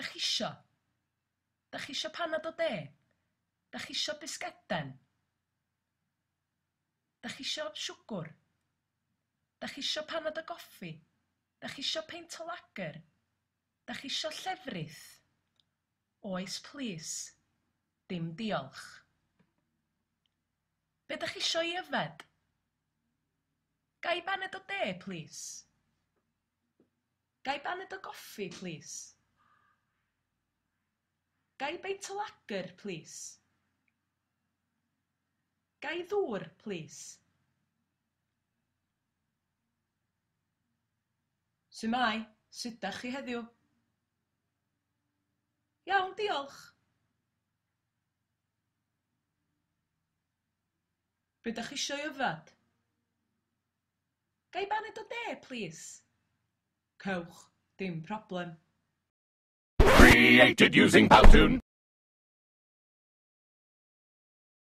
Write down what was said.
Dach chi isio? Dach chi isio panad o de? Dach chi isio bisgeden? Dach chi isio siwgr? Dach chi isio panad o goffi? Dach chi isio peint o lager? Dach chi isio llefrith? Oes plîs. Dim diolch. Be dach chi isio i yfed? Ga i baned o de, plîs? Ga i baned o goffi, plîs? Ga i beint o lager, plîs? Ga i ddŵr, plîs? Su'mai, sut dach chi heddiw? Iawn, diolch. Be dach chi isio i yfed? Ga i baned o de, plîs? Cewch, dim problem. Created using Powtoon.